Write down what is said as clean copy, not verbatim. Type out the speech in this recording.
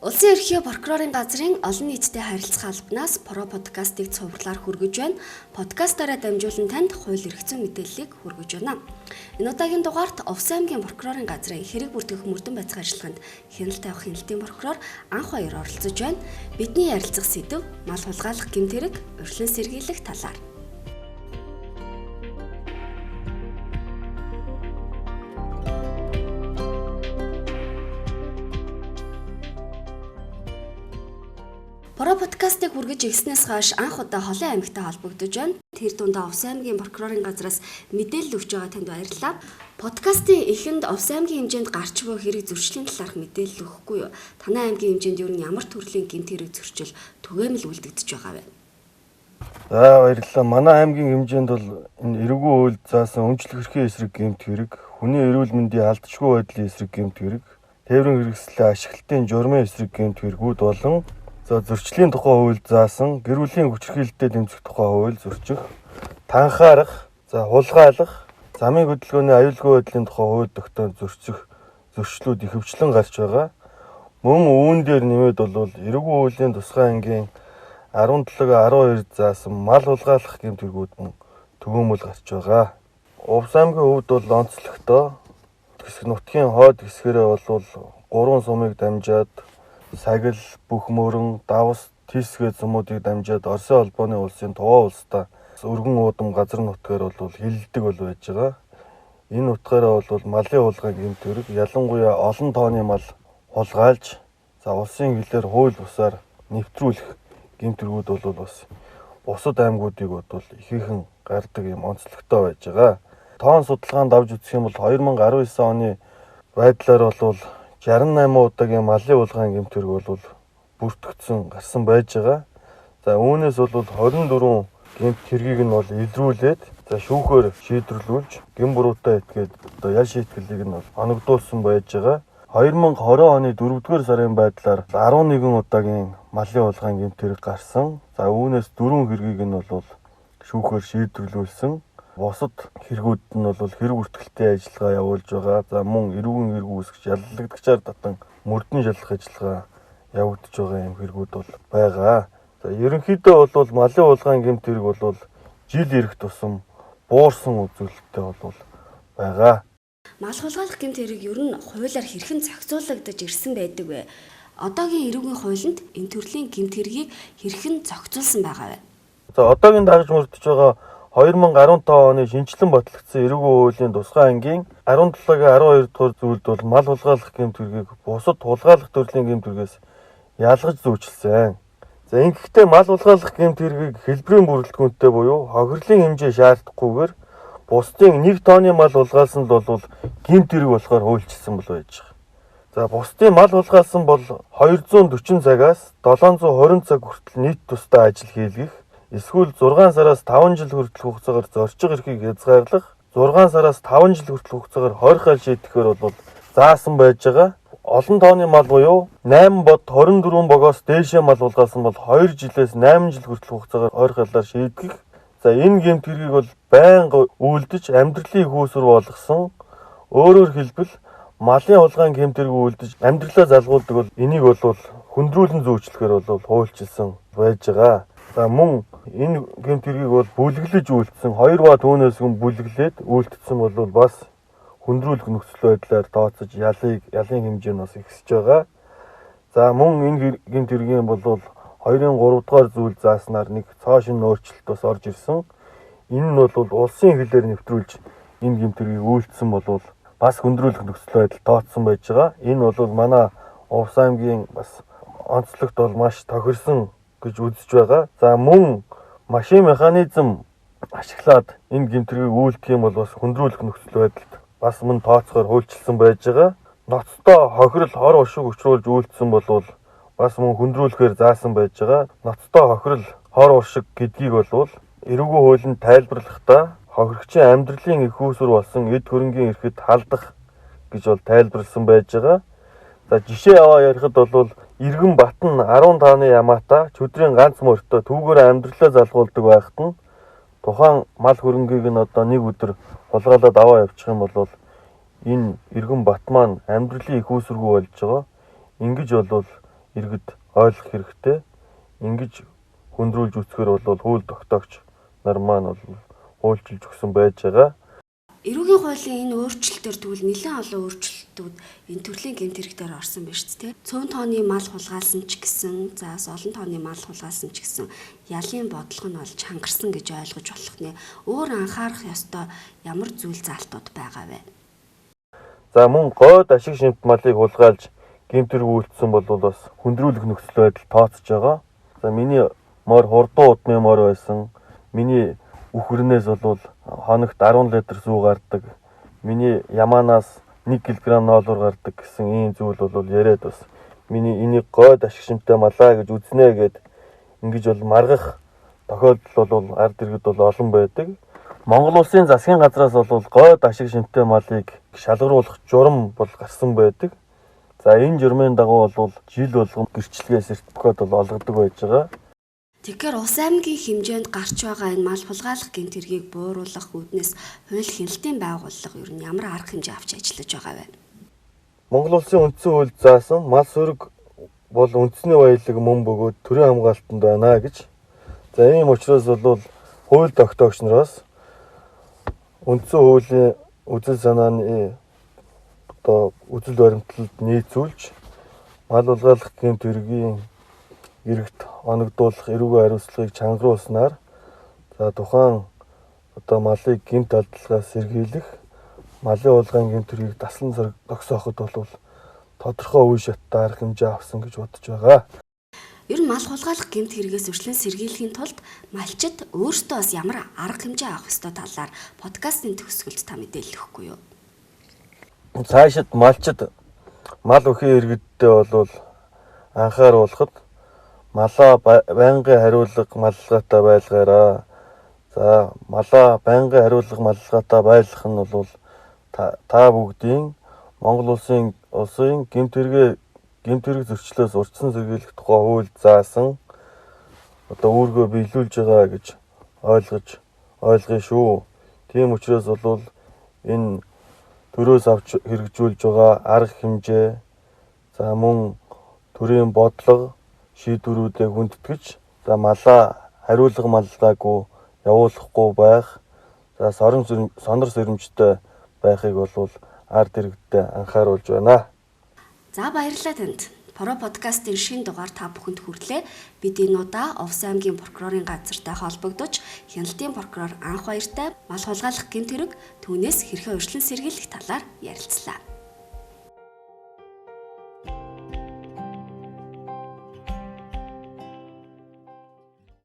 Улсын ерөнхий прокурорын газрын олон нийттэй харилцах албанаас Про подкастыг цувралаар хүргэж байна. Подкастаараа дамжуулан танд хууль эрх зүйн мэдээллийг хүргэж байна. Энэ удаагийн дугаарт Увс аймгийн прокурорын газрын хэрэг бүртгэх мөрдөн байцгаах ажиллагаанд хяналт тавих хяналтын прокурор Анх Баяр оролцож байна. Бидний ярилцах сэдэв мал хулгайлах гэмт хэрэг, урилан сэргийлэх талаар. Про подкастыг хүргэж ирснээс хойш анх удаа Холын аймагтай холбогдож байна. Тэр дундаа Увс аймгийн прокурорын газраас мэдээлэл өгч байгаа танд баярлалаа. Подкастын эхэнд Увс аймгийн хэмжээнд гарч буй хэрэг зөрчлийн талаарх мэдээлэл өгөхгүй юу? Танай аймгийн хэмжээнд ер нь ямар төрлийн гэмт хэрэг зөрчил түгээмэл үлдэгдэж байгаа вэ? За баярлалаа. Манай аймгийн хэмжээнд бол энэ эрүүгийн хуульд заасан өмчлөх эрхийн эсрэг гэмт хэрэг, хүний эрүүл мэндийн алдашгүй байдлын эсрэг гэмт хэрэг, тээврийн хэрэгслийн ашиглалтын журмын эсрэг гэмт хэрэгүүд болон за зөрчлийн тухай хууль заасан гэр бүлийн хүчирхийлэлтэд дэмжих тухай хууль зөрчих, танхаарах, за хулгайлах, замын хөдөлгөөний аюулгүй байдлын тухай хууль тогтоон зөрчих зөрчлүүд ихэвчлэн гарч байгаа. Мөн үүн дээр нэмээд бол эрүүгийн хуулийн тусгай ангийн 17-12 заасан мал хулгайлах гэмт хэрэгүүд мөн төгөөмөл гарч байгаа. Увс аймгийн хувьд бол онцлогтой хэсэг нутгийн хойд хэсгэрээ бол 3 сумыг дамжаад Сагил, Бүх мөрөн, Давс, Тис гээд сумуудыг дамжаад Оросын холбооны улсын Туваа улстай өргөн уудам газар нутгаар бол хилэлдэг бол байж байгаа. Энэ утгаараа бол малын хулгай гэмт хэрэг ялангуяа олон тооны мал хулгайлж за улсын хилээр хууль бусаар нэвтрүүлэх гэмт хэрэгүүд бол бас бусад аймагуудыг бол ихээхэн гардаг юм онцлогтой байж байгаа. Тоон судалгаанд авч үзэх юм бол 2019 оны байдлаар бол 68 удаагийн малын хулгайн гэмт хэрэг бол бүртгэгдсэн гарсан байж байгаа. За үүнээс бол 24 гэмт хэргийг нь бол илрүүлээд за шүүхээр шийдвэрлүүлж гэм буруутай этгээд одоо ял шийтгэлийг нь бол оногдуулсан байж байгаа. 2020 оны 4-р сарын байдлаар 11 удаагийн малын хулгайн гэмт хэрэг гарсан. За үүнээс 4 хэргийг нь бол шүүхээр шийдвэрлүүлсэн. Бусад хэрэгүүд нь бол хэрэг бүртгэлтэй ажиллагаа явуулж байгаа. За мөн эрүүгийн хэрэг үүсгэж яллагдагчаар татан мөрдөн шалгах ажиллагаа явагдаж байгаа юм хэрэгүүд бол байгаа. За ерөнхийдөө бол малын хулгайн гэмт хэрэг бол жил ирэх тусам буурсан үзүүлэлттэй бол байгаа. Мал хулгайлах гэмт хэрэг ер нь хуулиар хэрхэн зохицуулагдаж ирсэн байдаг вэ? Одоогийн эрүүгийн хуулинд энэ төрлийн гэмт хэргийг хэрхэн зохицуулсан байгаа вэ? За одоогийн дагаж мөрдөж байгаа 2015 оны шинэчлэн батлагдсан эрүүгийн хуулийн тусгай ангийн 17-гийн 12 дугаар зүйлд бол мал хулгайлах гэмт хэргийг бусад хулгайлах төрлийн гэмт хэрэгээс ялгаж зүйчилсэн. За ингэхдээ мал хулгайлах гэмт хэргийг хэлбэрийн бүрэлдэхүүнтэй буюу хохирлын хэмжээ шаардахгүйгээр бусдын 1 тонны мал хулгайлсан л бол гэмт хэрэг болохоор хуульчилсан бол байж байгаа. За бусдын мал хулгайлсан бол 240 цагаас 720 цаг хүртэл нийт тусдаа ажил хийлгэх, эсвэл 6 сараас 5 жил хүртэл хугацаагаар зорчих эрхийг хязгаарлах, 6 сараас 5 жил хүртэл хугацаагаар хорих айл шийдэхээр бол заасан байж байгаа. Олон тооны мал буюу 8 бод 24 богоос дээшээ мал хулгайлсан бол 2 жилээс 8 жил хүртэл хугацаагаар хорих айлаар шийдэх. За энэ гэмт хэргийг бол байнга үйлдэж амьдралын хүүсвэр болгосон. Өөрөөр хэлбэл малын хулгайн гэмт хэрэг үйлдэж амьдралаа залгуулдаг бол энийг бол хүндрүүлэн зүйчлэхээр бол хуульчилсан байж байгаа. За мөн энэ гэмт хэргийг бол бүлэглэж үйлдсэн 2 ба түүнээс өмнө бүлэглээд үйлдсэн бол бас хүндрүүлэх нөхцөл байдлаар тооцож ялын хэмжээ нь бас ихсэж байгаа. За мөн энэ гэмт хэргийн бол 2-ын 3 дугаар зүйл зааснаар нэг цоо шинэ өөрчлөлт бас орж ирсэн. Энэ нь бол улсын хилээр нэвтрүүлж энэ гэмт хэргийг үйлдсэн бол бас хүндрүүлэх нөхцөл байдал тооцсон байж байгаа. Энэ бол манай Увс аймгийн бас онцлогт бол маш тохирсон гэж үзэж байгаа. За мөн машин механизм ашиглаад энэ гэмт хэргийг үйлдэх юм бол бас хүндрүүлэх нөхцөл байдалд бас мөн тооцоогоор хуульчилсан байж байгаа. Ноцтой хохирол хор уршиг учруулж үйлдсэн бол бас мөн хүндрүүлэхээр заасан байж байгаа. Ноцтой хохирол хор уршиг гэдгийг бол эрүүгийн хуулинд тайлбарлахдаа хохирогчийн амьдралын эх үүсвэр болсон эд хөрөнгийн эрхэд халдах гэж бол тайлбарласан байж байгаа. За жишээ аваа ярихад бол Иргэн Бат нь 15-ны ямаатай чөдрийн ганц морьтой түүгээр амьдралаа залгуулдаг байхад нь тухайн мал хөрөнгийг нь одоо нэг өдөр хулгайлаад аваа явчих юм бол энэ Иргэн Бат маань амьдралын эх үүсвэргүй болж байгаа. Ингэж бол иргэд ойлгох хэрэгтэй. Ингэж хүндрүүлж үзэхээр бол хууль тогтоогч нар маань бол хуульчилж өгсөн байж байгаа. Эрүүгийн хуулийн энэ өөрчлөлтөөр тэгвэл нэлээд олон өөрчлөлтүүд энэ төрлийн гэмт хэрэг дээр орсон байна шүү дээ. Цөөн тооны мал хулгайлсан ч гэсэн, за бас олон тооны мал хулгайлсан ч гэсэн ялын бодлого нь бол чангарсан гэж ойлгож болох нэ. Өөр анхаарах ёстой ямар зүйл заалтууд байгаа вэ? За мөн гойд ашиг шимт малыг хулгайлж гэмт хэрэг үйлдсэн бол бас хүндрүүлэх нөхцөл байдал тооцож байгаа. За миний морь хурдан удмын морь байсан. Миний үхрэнээс бол хоногт 10 литр сүү гардаг. Миний ямаанаас 1 кг ноолуур гардаг гэсэн ийм зүйл бол яриад бас миний энийг гойд ашиг шимтэй малаа гэж үзнэ гэд ингэж бол маргах тохиолдол бол ард иргэд бол олон байдаг. Монгол улсын засгийн газраас бол гойд ашиг шимтэй малыг шалгаруулах журам бол гарсан байдаг. За энэ журмын дагуу бол жил болгон гэрчлэгээ сертификат бол олгодог байж байгаа. Тэгэхээр Ус аймгийн хэмжээнд гарч байгаа энэ мал хулгайлах гэмт хэргийг бууруулах үүднээс хууль хяналтын байгууллага ер нь ямар арга хэмжээ авч ажиллаж байгаа вэ? Монгол улсын үндсэн хууль заасан мал сүрэг бол үндэсний баялаг мөн бөгөөд төрийн хамгаалтанд байна гэж. За ийм учраас бол хууль тогтоогч нараас үндсэн хуулийн үзэл санааны одоо үзэл баримтлалд нийцүүлж мал хулгайлах гэмт хэргийн иргэд оногдуулах эрүүгийн хариуцлагыг чангаруулснаар за тухайн одоо малыг гэмт алдлагаас сэргийлэх, малын хулгайн гэмт хэргийг таслан зогсооход бол тодорхой үе шаттай арга хэмжээ авсан гэж бодож байгаа. Ер нь мал хулгайлах гэмт хэрэгээс урьдчилан сэргийлэхийн тулд малчид өөрсдөө бас ямар арга хэмжээ авах ёстой талаар подкастын төгсгөлд та мэдээлэл өгөхгүй юу? Цаашид малчид мал үхийн иргэдтэй бол анхааруулахад малаа байнгын хариулга маллгаатай байлгаараа. За малаа байнгын хариулга маллгаатай байлгах нь бол та бүгдийн Монгол улсын гэмт хэрэг зөрчлөөс урьдчилан сэргийлэх тухай хууль заасан одоо үүргөө биелүүлж байгаа гэж ойлгоё шүү. Тийм учраас бол энэ төрөөс авч хэрэгжүүлж байгаа арга хэмжээ, за мөн төрийн бодлого шийдвэрүүдээ хүндэтгэж, за малаа хариулга маллаагүй явуулахгүй байх, за сонор сэрэмжтэй байхыг бол ард иргэдтэй анхааруулж байна. За баярлалаа танд. Про подкастын шинэ дугаар та бүхэнд хүрэлээ. Бид энэ удаа Увс аймгийн прокурорын газартай холбогдож, хяналтын прокурор Анх Баяртай мал хулгайлах гэмт хэрэг, түүнээс хэрхэн урьдчилан сэргийлэх талаар ярилцлаа.